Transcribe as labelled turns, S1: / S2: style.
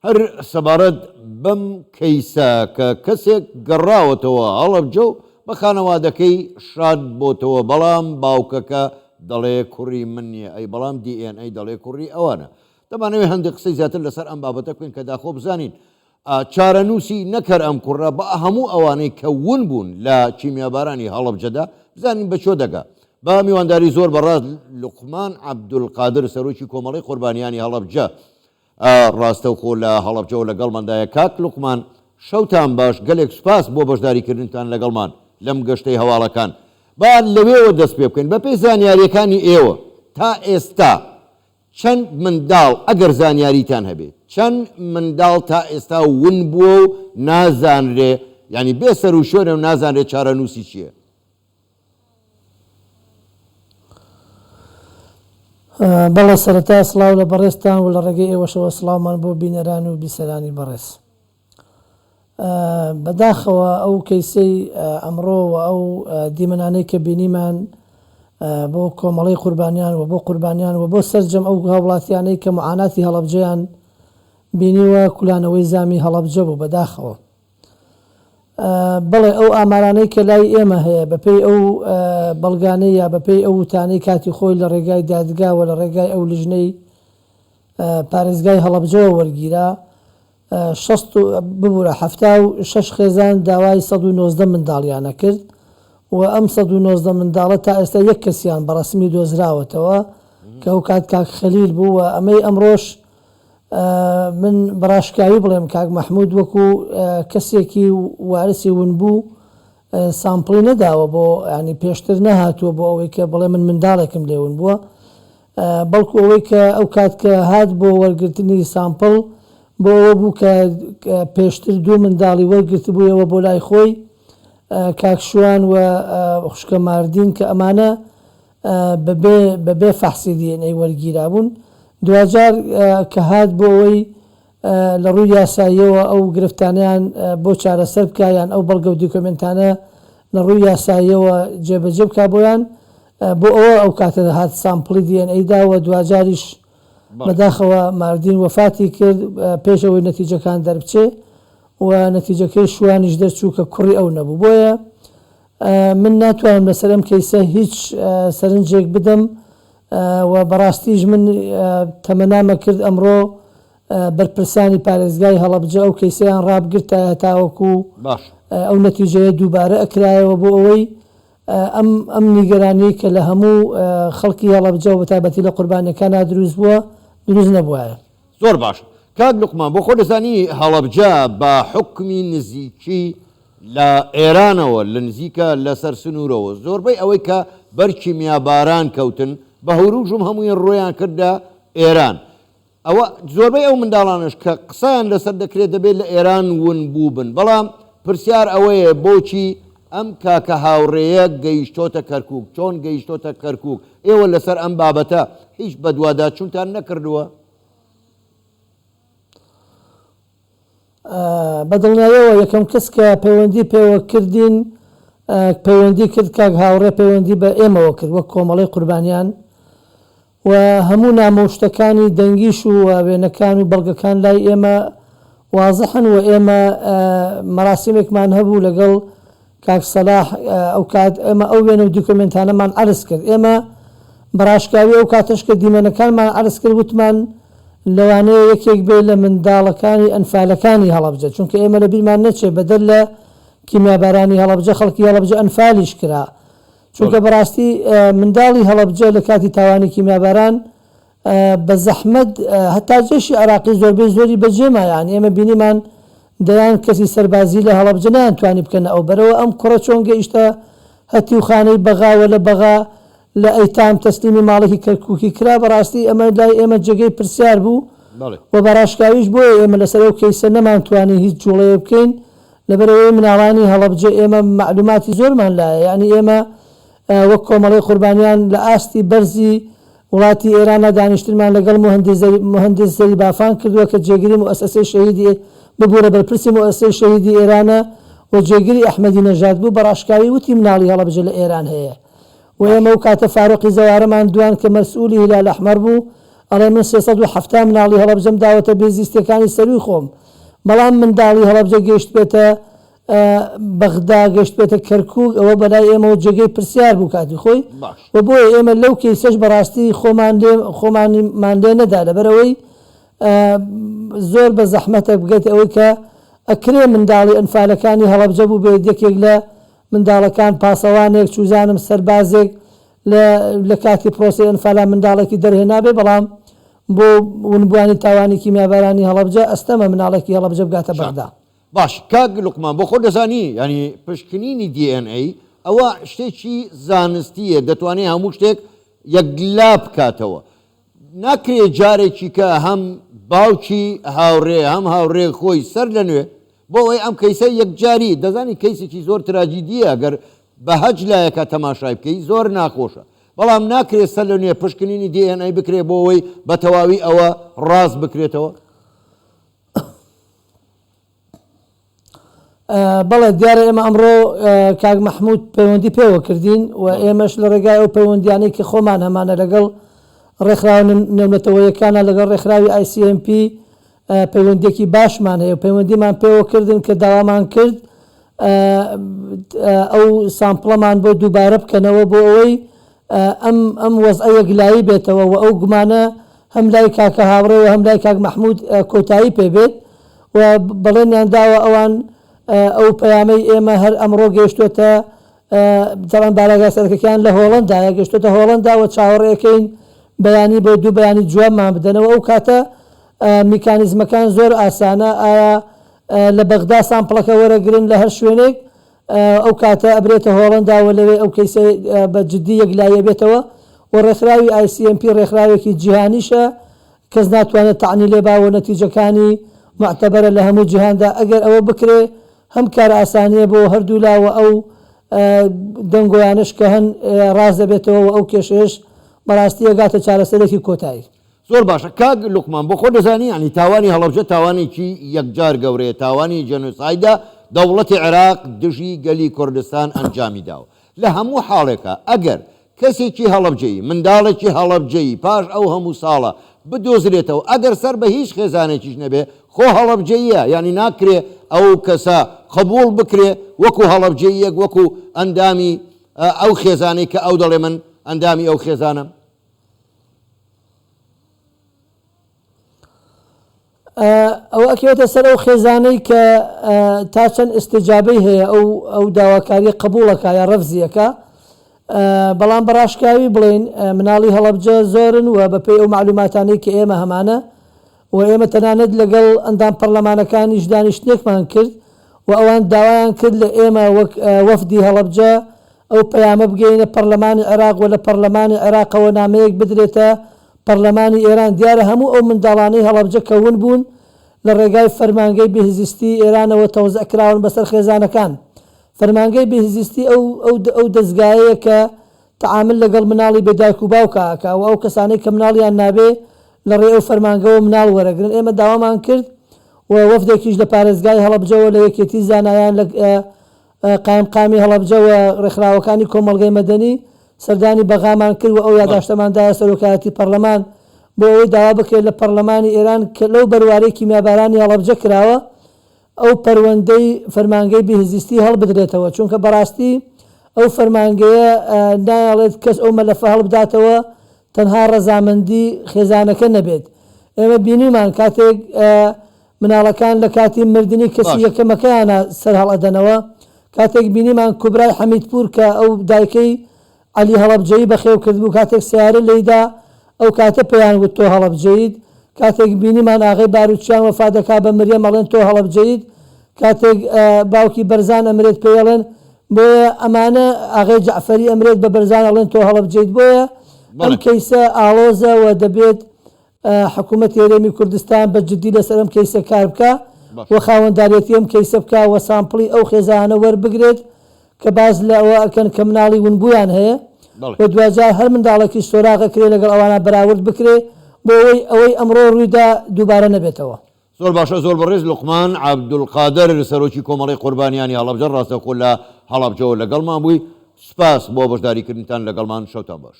S1: هەر سەبارەت بەم کەیسە کە کەسێک گەڕاوەتەوە هەڵەبجە و بە خانەوادەکەی شاد بۆتەوە بەڵام باوکەکە دەڵێ کوڕی من نییە ئەی بەڵام دی ئێن ئەی دەڵێ کوڕی ئەوانە. دەمانەوێ هەندێک قسەی زیاتر لەسەر ئەم بابەتە بکەین کە داخۆ بزانین چارەنووسی نەک هەر ئەم کوڕە بە هەموو ئەوانەی کە ون بوون لە کیمیابارانی هەڵەبجەدا بزانین بە کوێ دەگا. بە میوانداری زۆر بەڕێز لوقمان عەبدولقادر سەرۆکی کۆمەڵەی قوربانیانی هەڵەبجە ڕاستەوخۆ لە هەڵەبجەوە لەگەڵماندایە. کاک لوقمان شەوتان باش، گەلێک سوپاس بۆ بەشداریکردنتان لەگەڵمان لەم گەشتەی هەواڵەکان. با لەوێوە دەست پێ بکەین، بەپێی زانیارییەکانی ئێوە تا ئێستا چەند منداڵ، ئەگەر زانیاریتان هەبێ، چەند منداڵ تا ئێستا ون بووە و نازانرێ، یانی بێ سەروشوێنە و نازانرێ چارەنووسی چییە؟
S2: بەڵێ سەرەتا سڵاو لە بەڕێزتان و لە ڕێگەی ئێوەشەوە سڵاومان بۆ بینەران و بیسەرانی بەڕێز. بەداخەوە ئەو کەیسەی ئەمڕۆ و ئەو دیمەنانەی کە بینیمان بۆ کۆمەڵەی قوربانیان و بۆ قوربانیان و بۆ سەرجەم ئەو هاوڵاتیانەی کە معاناتی هەڵەبجەیان بینیوە کولانەوەی زامی هەڵەبجە بوو بەداخەوە. بەڵێ ئەو ئامارانەی کە لای ئێمە هەیە بەپێی ئەو بەڵگانەی یا بەپێی ئەو وتانەی کاتی خۆی لە ڕێگای دادگا و لە ڕێگای ئەو لیژنەی پارێزگای هەڵەبجەوە وەرگیرا شەست و ببورە 76 خێزان داوای 119 منداڵیانە کرد و ئەم 119 منداڵە تا ئێستا یەک کەسیان بە ڕەسمی دۆزراوەتەوە کە ئەو کات کاک خەلیل بوو و ئەمەی ئەمڕۆش من بە ڕاشکاوی بڵێم کاک مەحمود وەکو کەسێکی وارسی ونبوو sample ی نەداوە بۆ ینی پێشتر نەهاتووە بۆ ئەوەی کە بڵێ من منداڵێکم لێ ون بووە بەڵکو ئەوەی کە ئەو کات کە هات بۆ وەرگرتنی sample بۆ ئەوە بوو کە پێشتر دوو منداڵی وەرگرتبوویەوە بۆ لای خۆی کاک شوان و خوشکە ماردین کە ئەمانە بەبێ بەبێ فەحسی دی ئێن ئەی وەرگیرابوون، دواجار کە هات بۆ ئەوەی لە ڕووی یاساییەوە ئەو گرفتانەیان بۆ چارەسەر بکا یان ئەو بەڵگە و دیکۆمێنتانە لە ڕووی یاساییەوە جێبەجێ بکا بۆیان، بۆ ئەوە ئەو کاتە هات sample ی دی ئێن ئەی دا و دواجاریش بەداخەوە ماردین وەفاتی کرد پێش ئەوەی نەتیجەکان دەربچێ و نەتیجەکەی شوانیش دەرچوو کە کوڕی ئەو نەبوو بۆیە من ناتوانم لەسەر ئەم کەیسە هیچ سەرنجێک بدەم و بەڕاستیش من تەمەنامە کرد ئەمڕۆ بەرپرسانی پارێزگای هەڵەبجە ئەو کەیسەیان ڕابگرتایە تاوەکو ئەو نەتیجەیە دووبارە ئەکرایەوە بۆ ئەوەی ئەم ئەم نیگەرانیەی کە لە هەموو خەڵکی هەڵەبجە و بەتایبەتی لە قوربانیەکانا دروست بووە دروست نەبوایە.
S1: زۆر باش کاک لوقمان بۆ خۆ دەزانی هەڵەبجە بە حوکمی نزیکی لە ئێرانەوە لە نزیکە لەسەر سنوورەوە زۆربەی ئەوەی کە بەر کیمیاباران کەوتن بە هوروژم هەموویان ڕۆیان کردە ئێران ئەوە زۆربەی ئەو منداڵانەش کە قسەیان لەسەر دەکرێت دەبێت لە ئێران ون بووبن بەڵام پرسیار ئەوەیە بۆچی ئەم کاکە هاوڕێیە گەیشتۆتە کەرکوک چۆن گەیشتۆتە کەرکوک ئێوە لەسەر ئەم بابەتە هیچ بەدواداچونتان نەکردووە؟
S2: بە دڵنیایەوە یەکەم کەس کە پەیوەندی پێوە کردین پەیوەندی کرد کاک هاوڕێ پەیوەندی بە ئێمەوە کرد وەک کۆمەڵەی قوربانیان و هەموو نامە و شتەکانی دەنگیش و وێنەکان و بەڵگەکان لای ئێمە وازحن و ئێمە مەراسیمێکمان هەبوو لەگەڵ کاک سەلاح ئەو کات ئێمە ئەو وێنە و دیکۆمێنتانەمان عەرز کرد ئێمە بە ڕاشکاوی ئەو کاتەش کە دیمەنەکانمان عەرز کرد وتمان لەوانەیە یەکێک بێ لە منداڵەکانی ئەنفالەکانی هەڵەبجە چونکە ئێمە لە بیرمان نەچێ بەدەر لە کیمیابارانی هەڵەبجە خەڵکی هەڵەبجە ئەنفالیش کرا چونکە بەڕاستی منداڵی هەڵەبجە لە کاتی تاوانی کیمیاباران بە زەحمەت هەتا جەیشی عێراقی زۆربەی زۆری بەجێما یانی ئێمە بینیمان دەیان کەسی سەربازی لە هەڵەبجە نەیانتوانی بکەنە ئەو بەرەوە ئەم کوڕە چۆن گەیشتە هەتیوخانەی بەغا وە لە بەغا لە ئەیتام تەسلیمی ماڵێکی کەرکوکی کرا بەڕاستی ئەمە لای ئێمە جێگەی پرسیار بوو و بەڕاشکاویش بۆیە ئێمە لەسەر ئەو کەیسە نەمانتوانی هیچ جوڵەیەک بکەین لەبەرئەوەی مناڵانی هەڵەبجە ئێمە مەعلوماتی زۆرمان لایە یانی ئێمە وەک کۆمەڵەی قوربانیان لە ئاستی بەرزی وڵاتی ئێراندا دانیشتنمان لەگەڵ موهەندیس زەریبافان کردووە کە جێگری موئەسەسەی شەهیدی ببورە بەرپرسی موئەسەسەی شەهیدی ئێرانە و جێگری ئەحمەدی نەژاد بوو بە ڕاشکاوی وتی مناڵی هەڵەبجە لە ئێران هەیە و ئێمە ئەو کاتە فاروقی زەوارەمان دوان کە مەسئولی هیلال ئەحمەر بوو. ئەڵێ من 370 مناڵی هەڵەبجەم داوەتە بێزیستیەکانی سەروی خۆم بەڵام منداڵی هەڵەبجە گەیشتبێتە بەغدا گەشتبێتە کەرکوک ئەوە بەلای ئێمەوە جێگەی پرسیار بوو کاتی خۆی
S1: باش.
S2: و بۆیە ئێمە لەو کەیسەش بەڕاستی خۆمان لێ خۆمانمان لێ نەدا لەبەرئەوەی زۆر بە زەحمەتە بگەیتە ئەوەی کە ئەکرێ منداڵی ئەنفالەکانی هەڵەبجە بووبێت یەکێک لە منداڵەکان پاسەوانێک چوزانم سەربازێک لە لە کاتی پرۆسەی ئەنفالا منداڵێکی دەرهێنابێ بەڵام بۆ ونبوانی تاوانی کیمیابارانی هەڵەبجە ئەستەمە مناڵێکی هەڵەبجە بگاتە بەغدا.
S1: باش کاک لوقمان بۆ خۆت دەزانی یانی پشکنینی DNA ئەوە شتێکی زانستیە دەتوانێ هەموو شتێک یەکلا بکاتەوە ناکرێ جارێکی کە هەم باوکی هاوڕێ هەم هاوڕێ خۆی سەر لە نوێ بۆ ئەوەی ئەم کەیسە یەکجاری دەزانی کەیسێکی زۆر تراجیدیە گەر بە هەچ لایەکە تەماشای بکەی زۆر ناخۆشە بەڵام ناکرێت سەر لە نوێ پشکنینی DNA بکرێ بۆ ئەوەی بە تەواوی ئەوە ڕاست بکرێتەوە.
S2: بەڵێ دیارە ئێمە ئەمڕۆ کاک مەحمود پەیوەندی پێوە کردین و ئێمەش لە ڕێگای ئەو پەیوەندیانەی کە خۆمان هەمانە لەگەڵ ڕێکخراوە نێونەتەوەیەکانە لەگەڵ ڕێکخراوی ICMP پەیوەندیەکی باشمان هەیە و پەیوەندیمان پێوە کردن کە داوامان کرد ئەو sample ەمان بۆ دووبارە بکەنەوە بۆ ئەوەی ئەم ئەم وەزعە یەکلایی بێتەوە و ئەو گومانە هەم لای کاکە هاوڕێ و هەم لای کاک مەحمود کۆتایی پێ بێت و بەڵێنیان داوە ئەوان ئەو پەیامەی ئێمە هەر ئەمڕۆ گەیشتۆتە تەبعەن بارەگا سەرەکەکەیان لە هۆڵەندایە گەیشتۆتە هۆڵەندا و چاوەڕێکەین بەیانی بۆ دوو بەیانی جوابمان بدەنەوە ئەو کاتە میکانیزمەکان زۆر ئاسانە ئایا لە بەغدا sample ەکە وەرەگرن لە هەر شوێنێک ئەو کاتە ئەبرێتە هۆڵەندا و لەوێ ئەو کەیسە بە جدی یەکلایی ئەبێتەوە و ڕێکخراوی ICMP ڕێکخراوێکی جیهانیشە کەس ناتوانێت تەعنی لێ با و نەتیجەکانی موعتەبەرە لە هەموو جیهاندا ئەگەر ئەوە بکرێ هەم کارئاسانیە بۆ هەردوولا و ئەو دەنگۆیانەش کە هەن ڕاست دەبێتەوە و ئەو کێشەیەش بەڕاستی ئەگاتە چارەسەرێکی کۆتایی.
S1: زۆر باشە کاک لوقمان بۆ خۆت دەزانی یانی تاوانی هەڵەبجە تاوانێکی یەکجار گەورەیە تاوانی جێنۆسایدە دەوڵەتی عێراق دژی گەلی کوردستان ئەنجامی داوە لە هەموو حاڵێکا ئەگەر کەسێکی هەڵەبجەیی منداڵێکی هەڵەبجەیی پاش ئەو هەموو ساڵە بدۆزرێتەوە ئەگەر سەر بە هیچ خێزانێکیش نەبێ خۆ هەڵەبجەییە یانی ناکرێ ئەو کەسە قبوڵ بکرێ وەکو هەڵەبجەییەک وەکو ئەندامی ئەو خێزانەی کە ئەو دەڵێ من ئەندامی ئەو خێزانەم.
S2: ئەوە ئەکەوێتە سەر ئەو خێزانەی کە تا چەند ئیستیجابەی هەیە ئەو ئەو داواکاریە قبوڵەکە یا ڕەفزیەکە بەڵام بەڕاشکاوی بڵێین مناڵی هەڵەبجە زۆرن و بەپێی ئەو معلوماتانەی کە ئێمە هەمانە و ئێمە تەنانەت لەگەڵ ئەندام پەرلەمانەکانیش دانیشتنێکمان کرد و ئەوان داوایان کرد لە ئێمە وەک وەفدی هەڵەبجە ئەو پەیامە بگەیەنە پەرلەمانی عێراق و لە پەرلەمانی عێراقەوە نامەیەک بدرێتە پەرلەمانی ئێران، دیارە هەموو ئەو منداڵانەی هەڵەبجە کە ون بوون لە ڕێگای فەرمانگەی بهزیستی ئێرانەوە تەوزع کراون بەسەر خێزانەکان. فەرمانگەی بهزیستی ئەو ئەو ئەو دەزگایەیە کە تەعامل لەگەڵ مناڵی بێ دایک و باوکا ئەکا و ئەو کەسانەی کە مناڵیان نابێ لە ڕێی ئەو فەرمانگەوە مناڵ وەرەگرن. ئێمە داوامان کرد و وەفدێکیش لە پارێزگای هەڵەبجەوە لە یەکێتی زانایان لە قایمقامی هەڵەبجە و ڕێکخراوەکانی کۆمەڵگەی مەدەنی سەردانی بەغامان کرد و ئەو یاداشتەمان دایە سەرۆکایەتی پەڕلەمان بۆ ئەوەی داوا بکرێت لە پەڕلەمانی ئێران کە لەو بەروارەی کیمیابارانی هەڵەبجە کراوە ئەو پەروەندەی فەرمانگەی بهزیستی هەڵبدرێتەوە چونکە بەڕاستی ئەو فەرمانگەیە نایەڵێت کەس ئەو مەلەفە هەڵبداتەوە تەنها ڕەزامەندی خێزانەکە نەبێت ئێمە بینیمان کاتێک مناڵەکان لە کاتی مردنی کەسی
S1: باشە.
S2: یەکەمەکەیانا سەر هەڵئەدەنەوە، کاتێک بینیمان کوبرای حەمیدپوور کە ئەو دایکەی عەلی هەڵەبجەیی بەخێو کردبوو کاتێک سەیارە لێیدا ئەو کاتە پێیان وت تۆ هەڵەبجەییت، کاتێک بینیمان ئاغەی باروتچیان وەفا دەکا بە مریەم ئەڵێن تۆ هەڵەبجەییت، کاتێک باوکی بەرزان ئەمرێت پێی ئەڵێن بۆیە ئەمانە ئاغەی جەعفەری ئەمرێت بە بەرزان ئەڵێن تۆ هەڵەبجەیت بۆیە ئەم
S1: بەڵێ.
S2: کەیسە ئاڵۆزە و دەبێت حکومەتی هەرێمی کوردستان بە جدی لەسەر ئەم کەیسە کار بکا و خاوەنداریەتی ئەم کەیسە بکا و sample ی ئەو خێزانانە وەربگرێت کە باس لە ئەوە ئەکەن کە مناڵی ونبوویان هەیە و دواجار هەر منداڵێکیش سۆراغ ئەکرێ لەگەڵ ئەوانە بەراورد بکرێ بۆ ئەوەی ئەوەی ئەمڕۆ ڕوویدا دووبارە نەبێتەوە.
S1: زۆر باشە زۆر بەڕێز لوقمان عەبدولقادر سەرۆکی کۆمەڵەی قوربانیانی هەڵەبجە ڕاستەوخۆ لە هەڵەبجەوە لەگەڵمان بووی سوپاس بۆ بەشداریکردنتان لەگەڵمان شەوتان باش.